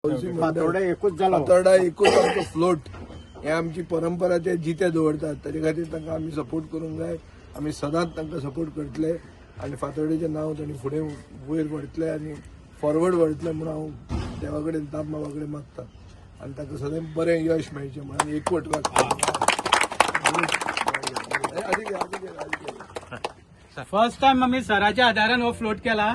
फातोर्डा एकूच जाला. फातोर्डा एकूच आमचो फ्लोट हे आमची परंपरा ते जिते दवरतात. ताजे खातीर तांकां आमी सपोर्ट करूंक जाय. आमी सदांच तांकां सपोर्ट करतले आनी फातोर्डेचें नांव तांणी फुडें वयर व्हरतले आनी फॉरवर्ड व्हरतले म्हूण हांव देवा कडेन, दामबाबा कडेन मागता आनी तांकां सदांच बरें यश मेळचें म्हूण आनी एकवट आदी आदी आदी. फर्स्ट टायम आमी सराच्या आदारान हो फ्लोट केला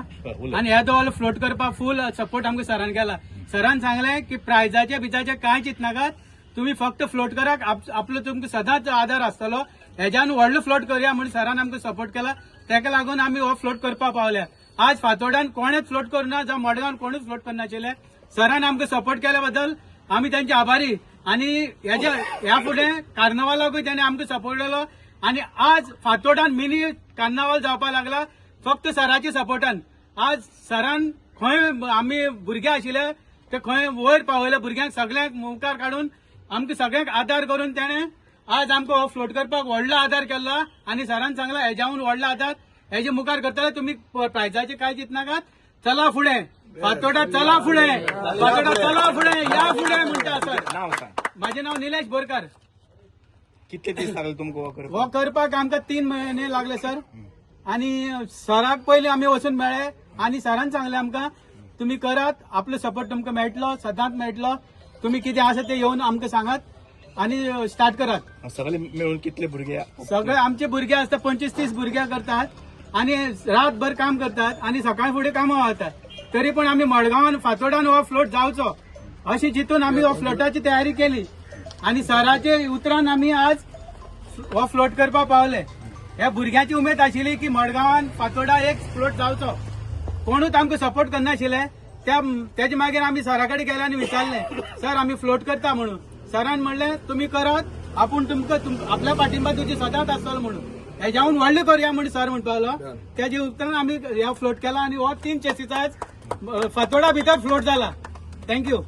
आनी हे दवरलो फ्लोट करपाक फूल सपोर्ट आमकां सरान केला. सरान सांगलें की प्रायजाचे बिजाचे कांय चिंतनाकात, तुम्ही फक्त फ्लोट करात, आपलो तुमकां सदांच आदार आसतलो. हेज्यान व्हडलो फ्लोट करया म्हूण सरान आमकां सपोर्ट केला. तेका लागून आमी हो फ्लोट करपाक पावल्या. आज फातोर्डान कोणेच फ्लोट करुना, जावं मडगांवान कोणूच फ्लोट करनाशिल्ले. सरान आमकां सपोर्ट केल्या बद्दल आमी तांचे आभारी. आनी हेज्या ह्या फुडें कार्नवालाकूय ताणें आमकां सपोर्ट केलो आनी आज फातोर्डान मिनी कार्नावाल जावपाक लागला फक्त सराच्या सपोर्टान. आज सरान खंय आमी भुरगे आशिल्ले ते खंय वयर पावयले, भुरग्यांक सगळ्यांक मुखार काडून आमकां सगळ्यांक आदार करून तेणें आज आमकां हो फ्लोट करपाक व्हडलो आदार केल्लो. आनी सरान सांगला हेज्याहून व्हडलो आदार हेजे मुखार करतले, तुमी प्रायजाचे काय चिंतनाकात, चला फुडें फातोर्डा, चला फुडें फातोर्डा, चला फुडें, या फुडें म्हणटा सर. नाव सांग. माझे नाव निलेश बोरकर. कितले दीस लागले तुमकां हो करपाक? हो करपाक आमकां 3 म्हयने लागले सर. आनी सराक पयलीं आमी वचून मेळ्ळे आनी सरान सांगलें आमकां तुमी करात, आपलो सपोर्ट तुमकां मेळटलो, सदांच मेळटलो. तुमी कितें आसा तें येवन आमकां सांगात आनी स्टार्ट करात. सगळे मेळून कितले भुरगे? सगळे आमचे भुरगे आसता 25-30 भुरगे करतात आनी रातभर काम करतात आनी सकाळ फुडें कामां वतात. तरी पण आमी मडगांवान फातोर्डान हो फ्लोट जावचो अशी चिंतून आमी हो फ्लोटाची तयारी केली आनी सराचे उतरान आमी आज हो फ्लोट करपाक पावले. ह्या भुरग्यांची उमेद आशिल्ली की मडगांवान फातोर्डा एक फ्लोट जावचो. कोणूच आमकां सपोर्ट करनाशिल्ले. त्या तेजे मागीर आमी सरा कडेन गेले आनी विचारलें, सर आमी फ्लोट करता म्हणून. सरान म्हणलें तुमी करात, आपूण तुमकां आपल्या पाठिंबा तुजी सदांच आसतलो म्हणून. हेज्याहून व्हडलें करुया म्हूण सर म्हणपालो. तेजे उपरांत आमी हो फ्लोट केला आनी हो 3 चेसीचा आज फातोर्डा भितर फ्लोट जाला. Thank you.